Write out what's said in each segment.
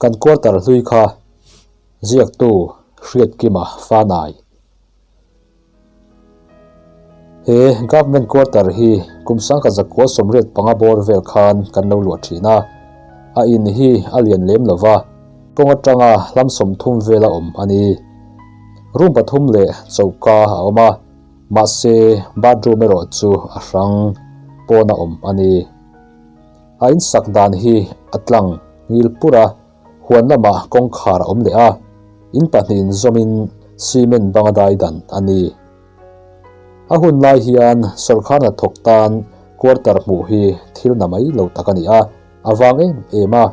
Kan quarter hlui kha ziaktu Hriatkima Fanai. He Government quarter hi kum sangkhat zakua 85 bawr vel khan kan lo luah thin a, a in hi a lian lem lo va, kawng atanga hlam 30 vela awm a ni. Room pathum leh choka a awm a, mahse bathroom erawh chu a hrang pawn a awm a ni. A in sak dan hi a tlang ngil pur a, huan lamah kawngkhar a awm leh a, in pahnih inzawmin cement banga dai dan a ni. A hun lai hian sawrkar hnathawk tan quarter hmuh hi thil na mai lo tak a ni a, a vang em em a,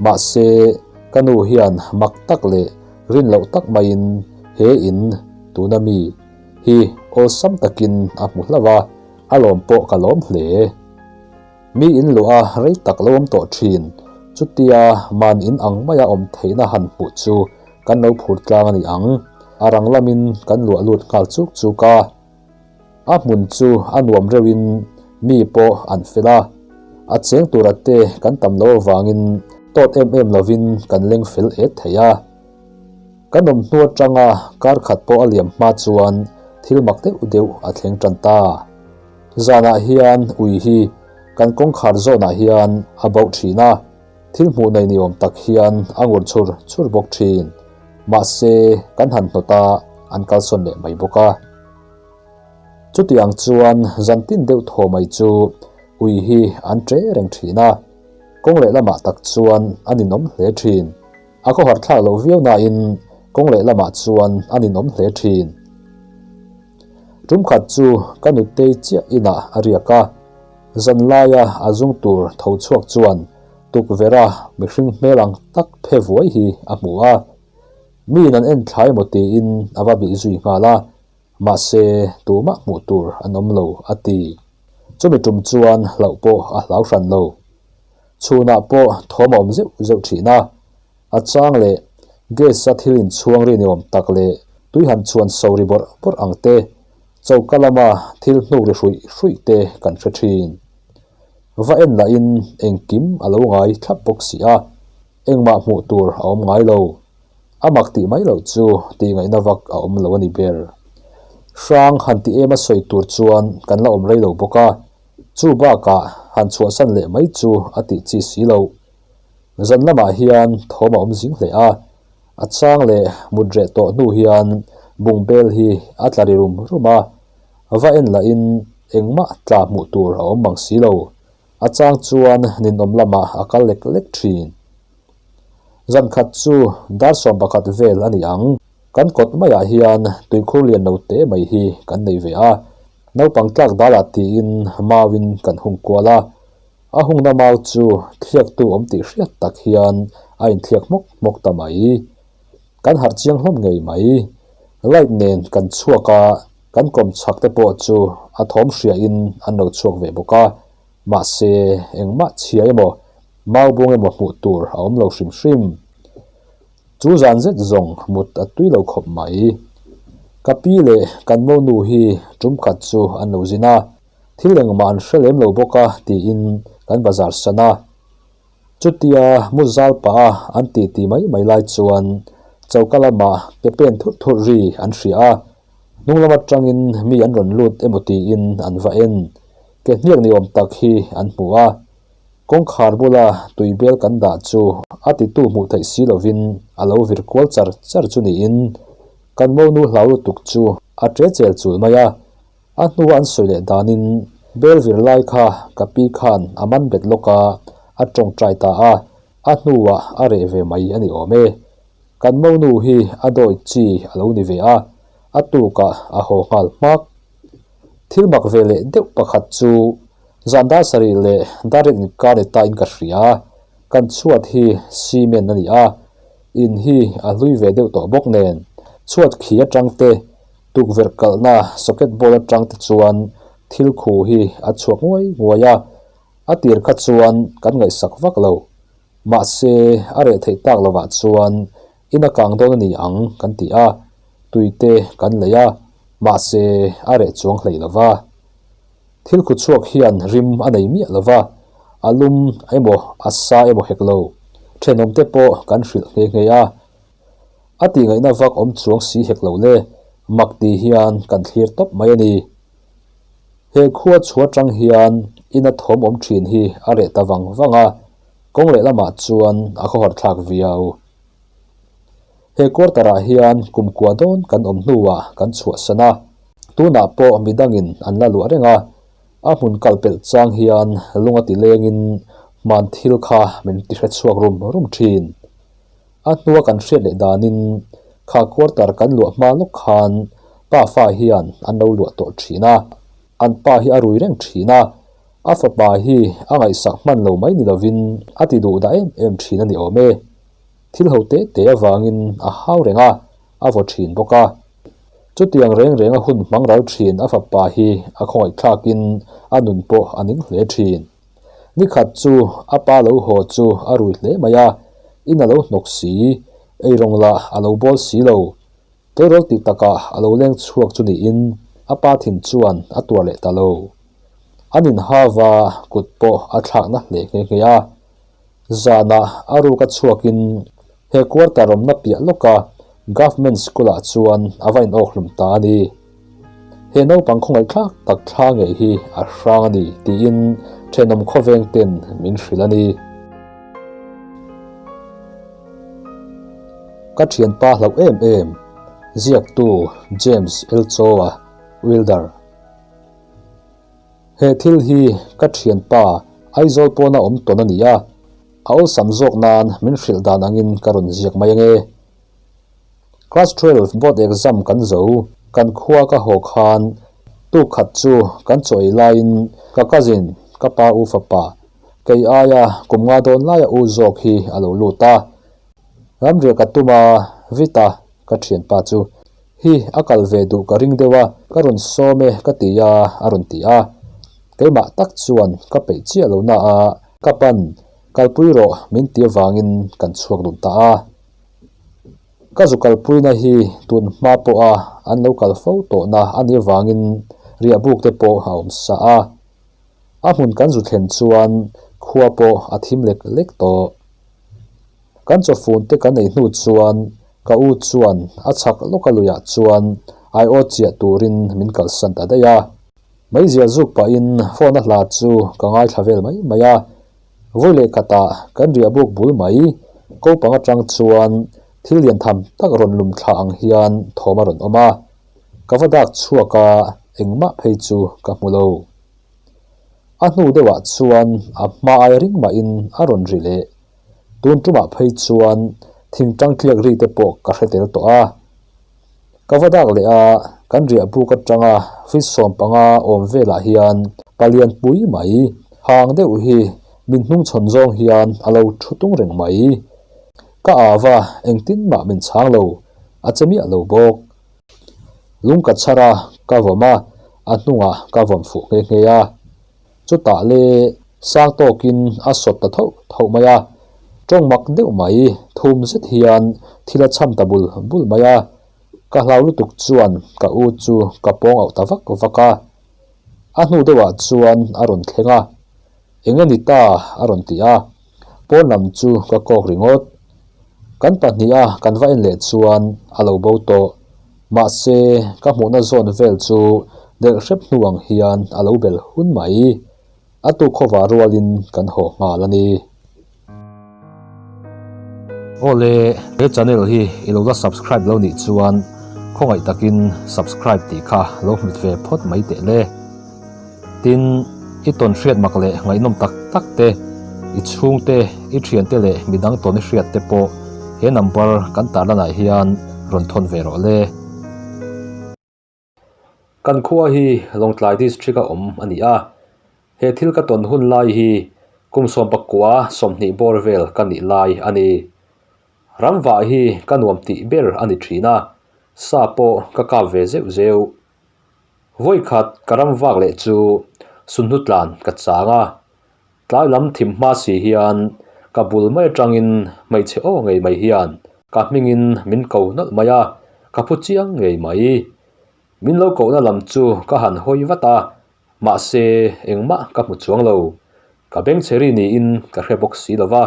mahse ka nu hian mak tak leh rin loh tak maiin he in tuna mi hi awlsam takin a hmu hlauh a, a lawm pawh ka lawm hle. Mi in luh a rei tak lo awm tawh thin, chutia man in ang maia awm theihna han hmuh chu kan lo phur tlang a ni ang. A rang lamin kan luah lut nghal chuk chuk a. A hmun chu a nuam reuhin mi pawh an fel a, a cheng tura te kan tam lo avangin tawt em em lovin kan leng fel et thei a. Kan awm hnu atanga kar khat pawh a liam hma chuan thil mak deuh deuh a thleng tan ta. Zanah hian ui hi kan kawngkhar zawnah hian a bauh thin a, thil hmuh nei ni awm tak hian a ngur chhur chhur bawk thin. Mahse, kan han hnawt a, an kalsawn leh mai bawk a. Chutiang chuan zan tin deuh thaw mai chu ui hi an tre reng thin a, kawng lehlamah tak chuan a ninawm hle thin. A khawhar thlak loh viau nain kawng lehlamah chuan a ninawm hle thin. Tum khat chu ka nutei chiah inah a riak a, zan laia a zung tur tho chhuak chuan tukverha mihring hmel ang tak phe vuai hi a hmu a. Miin an en thlai emaw tiin a va bih zui nghal a, mahse tumah hmuh tur an awm lo a ti. Chumi tum chuan hlauh pawh a hlau hran lo. Chhunah pawh thawm a awm zeuh zeuh thin a, a chang leh gas a thil inchhuang ri ni awm tak leh tui han chhuan so ri bawrh bawrh ang te, choka lama thil hnuk ri hruih hruih te kan hre thin. Va en lahin engkim a lo ngai thlap bawk si a, engmah hmuh tur a awm ngai lo. A mak tih mai loh chu tih ngaihna vak a awm lo a ni ber. Hrang han ti em a sawi tur chuan kan la awm rei lo bawk a, chu bakah han chhuahsan leh mai chu a tih chi si loh. Zan lamah hian thawm a awm zing hle a, a chang leh mut reh tawh hnu hian bungbel hi a tla ri rum rum a, va en lahin engmah tla hmuh tur a awm mang si lo. A chang chuan ninawm lamah a kal lek lek thin. Zan khat chu dar 11 vel a ni ang. Kan kawt maiah hian tuikhur lian lo te mai hi kan nei ve a, naupang tlak dalah tiin mauin kan hung kual a. A hungna mau chu thliaktu awm tih hriat tak hian a inthliak hmawk hmawk ta mai. Kan harh chiang hlawm ngei mai. Light nen kan chhuak a, kan kawm chhak te pawh chu a thawm hriain an lo chhuak ve bawk a. Mahse, engmah chhia emaw, mau bung emaw hmuh tur a awm lo hrim hrim. Chu zan zet zawng mut a tui lo khawp mai. Ka pi leh kan monu hi tum khat chu an lo zin a, thil engmah an hre lem lo bawk a tiin kan bazar san a. Chutia mu zal pah a an ti ti mai mai lai chuan choka lamah ke pen thurh thurh ri an hria a, hnung lam atangin mi an rawn lut emaw tiin an va en. Ke hniak ni awm tak hi an hmu a, kawngkhar bula tui bel kan dah chu a titu hmuh theih si lovin a lo vir kual char char chu niin kan monu hlau lutuk chu a ṭe chel chul mai a. A hnua an sawi leh danin bel vir lai kha ka pi khan a man bet lawk a, a tawngtai ta a, a hnuah a reh ve mai a ni awm e. Kan monu hi a dawi chi a lo ni ve a, a tukah a haw nghal hmak. Thil mak ve leh deuh pakhat chu zan dar sarih leh dar riat inkar ni ta in ka hria, kan chhuat hi cement a ni a, in hi a hlui ve deuh tawh bawk nen, chhuat khi atang te Tukverh kalhna socket board atang te chuan thil khu hi a chhuak nguai nguai a, a tir kha chuan kan ngaihsak vak lo. Mahse, a reh theih tak lovah chuan in a kang dawn a ni ang kan ti a, tui te kan lei a, mahse a reh chuang hlei lo va. Thil khu chhuak hian rim a nei miah lo va, a lum emaw a sa emaw hek lo. Thenawmte pawh kan hrilh nghe nghe a. A tihngaihna vak awm chuang si hek lo le, mak ti hian kan thlir tawp mai a ni. He khua chhuah atang hian ina thawm awm thin hi a reh ta vang vang a, kawng leh lamah chuan a khawhar thlak viau. He quarter ah hian kum kua dawn kan awm hnuah kan chhuahsan a, tunah pawh midangin an la luah reng a, a hmun kal pelh chang hian lung a ti lengin hman thil kha min ti hre chhuak rum rum thin. A hnua kan hriat leh danin kha quarter kan luah hma lawk khan pa fa hian an lo luah tawh thin a, an pa hi a rui reng thin a, a fapa hi a ngaihsak hman lo mai ni lovin a ti duh dah em em thin a ni awm e. Thil ho te te avangin a hau reng a, a vaw thin bawk a. Chutiang reng reng a hun hmang ral thin a fapa hi a khawngaihthlakin a nun pawh a ning hle thin. Nikhat chu a pa lo haw chu a rui hle mai a, in a lo hnawk si, eirawng lah a lo bawl si lo. Tleirawl tih takah a lo leng chhuak chu niin a pa thin chuan a tuar leh ta lo. An inhava kut pawh a thlakna hle nghe nghe a. Zanah a ruk a chhuakin he quarter awmna piah lawka Government School ah chuan a va inawk hlum ta a ni. He naupang khawngaihthlak tak thla ngei hi a hrang a ni tiin thenawm khawveng ten min hrilh a ni. Ka thianpa hlauh em em, ziaktu James Elchoa, Wilder. He thil hi ka thianpa Aizawl pawna awm tawn a ni a, a awlsam zawk nan min hrilh dan angin ka rawn ziak mai ange. Class 12 board exam kan zo, kan khua ka haw khan tuk khat chu kan chaw ei laiin ka cousin, ka pa u fapa, kei aia kum nga dawn laia u zawk hi a lo lut a. Ramriah ka tum a, Vita, ka thianpa chu Hi, a kal ve duh ka ring deuh a, ka rawn sawm e ka ti a, a rawn ti a. Keimah tak chuan ka peih chiah lo na a, ka pan, kalpui rawh min ti avangin kan chhuak dun ta a. Ka zu kalpuina hi tun hma pawha an lo kal fo tawhna a nih avangin riahbuk te pawh a awm sa a. A hmun kan zu thlen chuan khua pawh a thim lek lek tawh. Kan chawfun te kan ei hnu chuan ka u chuan a chhak lawk a luiah chuan aiawt chiah turin min kalsan ta daih a. Meizial zuk pahin phone a hla chu ka ngaithla vel mai mai a. Vawi leh khatah kan riahbuk bul mai ko pang atang chuan thil lian tham tak rawn lum thla ang hian thawm a rawn awm a. Ka va dak chhuak a, engmah phei chu ka hmu lo. A hnu deuhah chuan a hma ai ring mahin a rawn ri leh. Tun tumah phei chuan thingtang tliak ri te pawh ka hre tel tawh a. Ka va dak leh a, kan riah buk atanga feet 15 awm velah hian palian pui mai, hang deuh hi min hnungchhawn zawng hian a lo thu tung reng mai. Ka au a, engtin mah min chhang lo, a che miah lo bawk. Lung ka chhar a, ka vawm a, a hnungah ka vawm fuh nghe nghe a. Chutah le sang tawkin a sawt ta thauh thauh mai a, tawng mak deuh mai thum zet hian thil a chham ta bul bul mai a. Ka hlau lutuk chuan ka u chu ka pawng auh ta vak vak a. A hnu deuhah chuan a rawn thleng a, Eng a ni ta? a rawn ti a, pawn lam chu ka kawk ringawt. Kan pahniha kan va en leh chuan a lo bo tawh. Mahse, ka hmuhna zawn vel chu delh hrep hnu ang hian a lo bel hun mai. A tuk khawva rualin kan haw nghal a ni. Awle, he channel hi i lo la subscribe lo nih chuan khawngaih takin subscribe tih kha lo hmit ve phawt mai teh le. Tin, i tawn hriat mak leh ngaihnawm tak tak te, i chhungte, i thiante leh midang tawn i hriat te pawh he number kan tarlanah hian rawn thawn ve rawh le. Kan khua hi Lawngtlai District a awm a ni a, he thil ka tawn hun lai hi kum sawmpakua 20 bawr vel ka nih lai a ni. Ramvah hi ka nuam tih ber a ni thin a, sa pawh ka kap ve zeuh zeuh. Vawikhat ka ram vak leh chu sunhnu tlan ka chang a, tlai lam thim hma si hian ka bul mai atangin hmeichhe aw ngei mai hian ka hmingin min ko nawlh mai a, ka phu chiang ngei mai. Min lo kohna lam chu ka han hawi vat a, mahse engmah ka hmu chuang lo. Ka bengchhe ri niin ka hre bawk si lo va.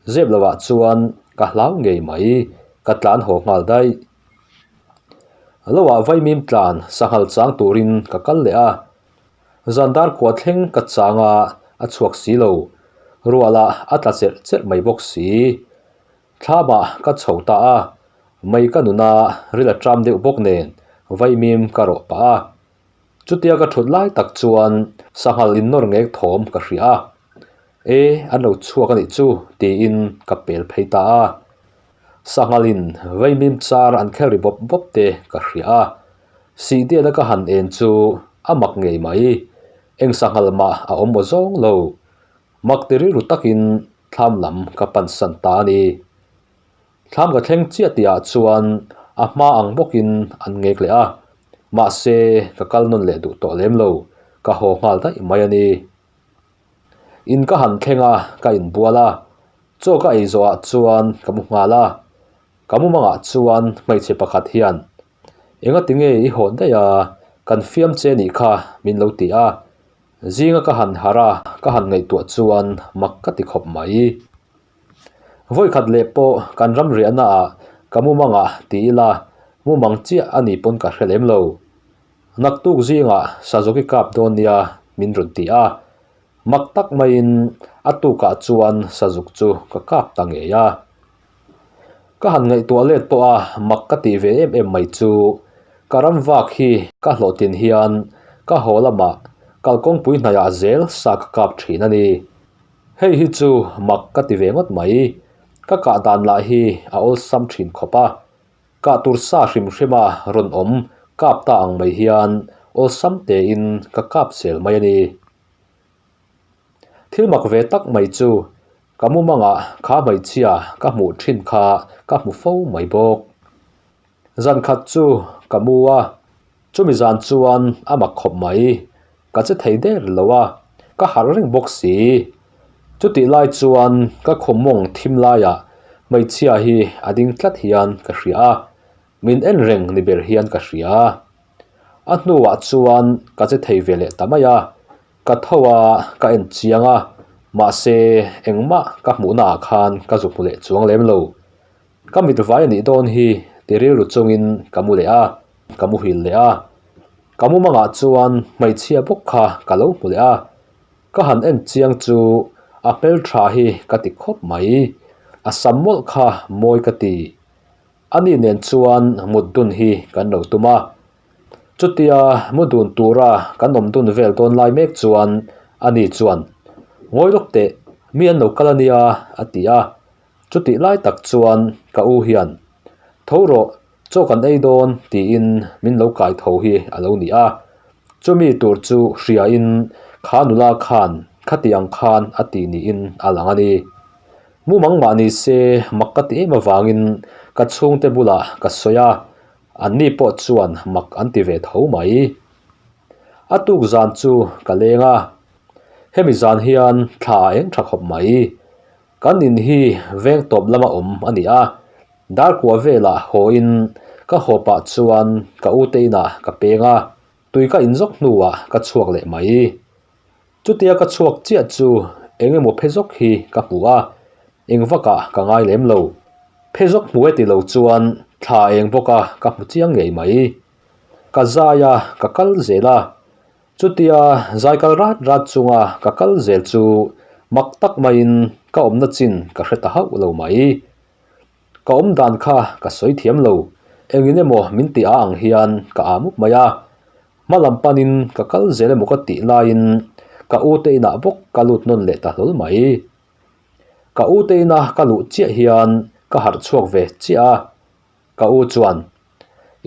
Zep lovah chuan ka hlau ngei mai, ka tlan haw nghal daih. Loah vaimim tlan sanghal chang turin ka kal leh a, zan dar kua thleng ka chang a, a chhuak si lo. Ruah lah a tla cherh cherh mai bawk si. Thlamah ka chho ta a, mei ka nun a, ril a ṭam deuh bawk nen vaimim ka rawh pah a. Chutia ka thut lai tak chuan sanghal innawr ngek thawm ka hria a, E, an lo chhuak a nih chu tiin ka pel phei ta a. Sanghalin vaimim char an khel ri bawp bawp te ka hria a, sihdiala ka han en chu a mak ngei mai, eng sanghal mah a awm aw zawng lo. Mak ti rilru takin thlam lam ka pansan ta a ni. Thlam ka thleng chiah tihah chuan a hma ang bawkin an ngek leh a, mahse ka kal nawn leh duh tawh lem lo, ka haw nghal daih mai a ni. In ka han thleng a, ka inbual a, chaw ka ei zawhah chuan ka mu nghal a, ka mumangah chuan hmeichhe pakhat hian, Engati nge i hawn daih a, kan fiam che nih kha min lo ti a, zinga ka han harh a, ka han ngaihtuah chuan mak ka ti khawp mai. Vawikhat leh pawh kan ram riahna ah ka mumang ah ti ila mumang chiah a ni pawn ka hre lem lo. Naktuk zingah Sazuki kap dawn nia min rawn ti a, mak tak maiin a tukah chuan Sazuk chu ka kap ta ngei a. Ka han ngaihtuah let pawh a mak ka tih ve em em mai chu ka ram vak hi ka hlawhtlin hian ka haw lamah kalkawngpui hnaiah zel sa ka kap thin a ni. Hei hi chu mak ka ti ve ngawt mai, ka kah dan lah hi a awlsam thin khawp a, kah tur sa hrim hrim a rawn awm kap ta ang mai hian awlsam tein ka kap zel mai a ni. Thil mak ve tak mai chu ka mumangah kha hmeichhia ka hmuh thin kha ka hmu fo mai bawk. Zan khat chu ka mu a, chumi zan chuan a mak khawp mai, ka che thei der lo a, ka harh reng bawk si. Chutih lai chuan ka khum mawng thim laiah hmeichhia hi a ding tlat hian ka hria a, min en reng ni ber hian ka hria. A hnuah chuan ka che thei ve leh ta mai a, ka tho a, ka en chiang a, mahse engmah ka hmuhnaah khan ka zu hmu leh chuang lem lo. Ka mit vai a nih dawn hi ti rilru chungin ka mu leh a, ka muhil leh a. Ka mumangah chuan hmeichhia bawk kha ka lo hmu leh a, ka han en chiang chu a hmeltha hi ka ti khawp mai, a sam mawlh kha mawi ka ti. Ani nen chuan mut dun hi kan lo tum a, chutia mu dun tura kan awm dun vel dawn lai mek chuan ani chuan, Ngawi lawk teh, mi an lo kal a nia a ti a. Chutih lai tak chuan ka u hian, Tho rawh, chaw kan ei dawn tiin min lo kai tho hi a lo ni a. Chumi tur chu hriain kha nula khan khati ang khan a ti niin a lang a ni. Mumang mah ni se mak ka ti em avangin ka chhungte bulah ka sawi a, anni pawh chuan mak an ti ve tho mai. A tuk zan chu ka leng a, hemi zan hian thla a eng tha khawp mai. Kan in hi veng tawp lama awm a ni a, darkua velah haw in ka haw pah chuan ka u te inah ka peng a, tui ka in zawk hnuah ka chhuak leh mai. Chutia ka chhuak chiah chu eng emaw phe zawk hi ka hmu a, eng vakah ka ngai lem lo. Phe zawk hmu e ti lo chuan thla eng bawk a ka hmu chiang ngei mai. Ka zai a, ka kal zel a, Chutia zai kal rat rat chunga ka kal zel chu mak tak maiin ka awmna chin ka hre ta hauh lo mai. Ka awm dan kha ka sawi thiam lo, engin emaw min ti a ang hian ka aa mup mai a. Hma lam panin ka kal zel emaw ka tih laiin ka u te inah bawk ka lut nawn leh ta hlawl mai. Ka u te ina ka luh chiah hian ka harh chhuak ve chiah a. Ka u chuan,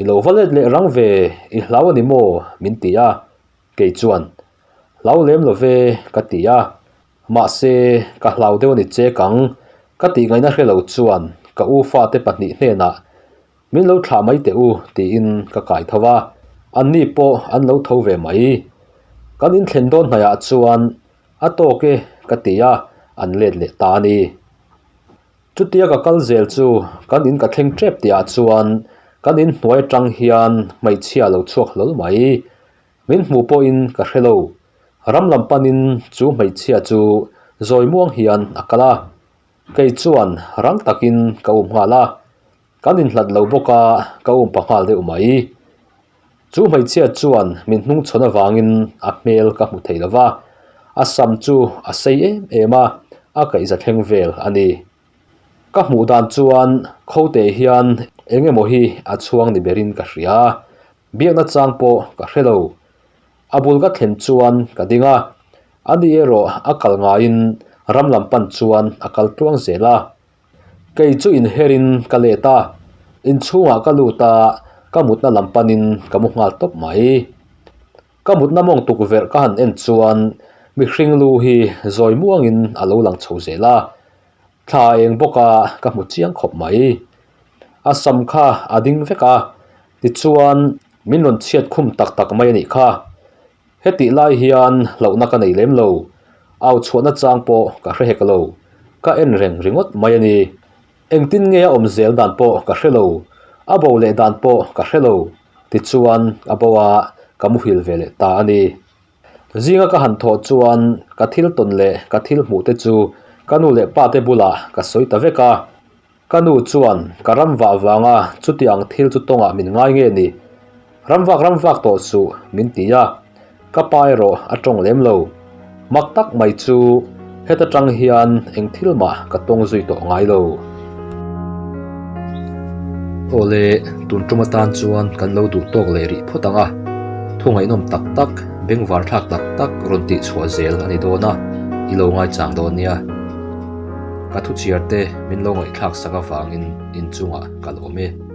I lo va let leh rang ve, i hlau a ni maw? min ti a. Kei chuan, Hlau lem lo ve, ka ti a. Mahse, ka hlau deuh a ni chek ang, ka tih ngaihna hre lo chuan ka u fate pahnih hnenah, Min lo thlah mai teh u, tiin ka kai tho a. Anni pawh an lo tho ve mai. Kan inthlen dawn hnaihah chuan, A tawk e, ka ti a, an let leh ta a ni. Chutia ka kal zel chu kan in ka thleng tep tihah chuan kan in hnuai atang hian hmeichhia a lo chhuak hlawl mai. Min hmuh pawhin ka hre lo. Ram lam panin chu hmeichhia chu zawi muang hian a kal a. Kei chuan rang takin ka um nghal a, kan inhlat lo bawk a, ka um pa nghal deuh mai. Chu hmeichhia chuan min hnungchhawn avangin a hmel ka hmu thei lo va, a sam chu a sei em em a, a kaihza thleng vel a ni. Ka hmuh dan chuan Khote hian eng emaw hi a chhuang ni berin ka hria, biakna chang pawh ka hre lo. A bul ka thlen chuan ka ding a, ani erawh a kal ngaiin ram lam pan chuan a kal tluang zel a. Kei chu inherin ka let a, inchhungah ka lut a, ka mutna lam panin ka mu nghal tawp mai. Ka mutna mawng tukverh ka han en chuan mihring lu hi zawi muangin a lo lang chho zel a, thla a eng bawk a ka hmu chiang khawp mai. A sam kha a ding vek a, tichuan min rawn chhiat khum tak tak mai a nih kha. Hetih lai hian hlauhna ka nei lem lo, au chhuahna chang pawh ka hre hek lo, ka en reng ringawt mai a ni. Engtin nge a awm zel dan pawh ka hre lo, a bo leh dan pawh ka hre lo, tichuan a bo a, ka muhil ve leh ta a ni. Zinga ka han thawh chuan ka thil tawn leh ka thil hmuh te chu ka nu leh pa te bulah ka sawi ta vek a. Ka nu chuan ka ram vah vanga chuti ang thil chu tawngah min ngai nge ni? Ram vak ram vak tawh suh min ti a, ka pa erawh a tawng lem lo. Mak tak mai chu heta tang hian eng thil mah ka tawng zui tawh ngai lo. Awle, tun tum atan chuan kan lo duh tawk leh rih phawt ang a, thu ngaihnawm tak tak, bengvar thlak tak tak rawn tih chhuah zel a ni dawn a, i lo ngaichang dawn nia. Ka thuchhiar te min lo ngaihthlak sak avangin inchungah ka lawm e.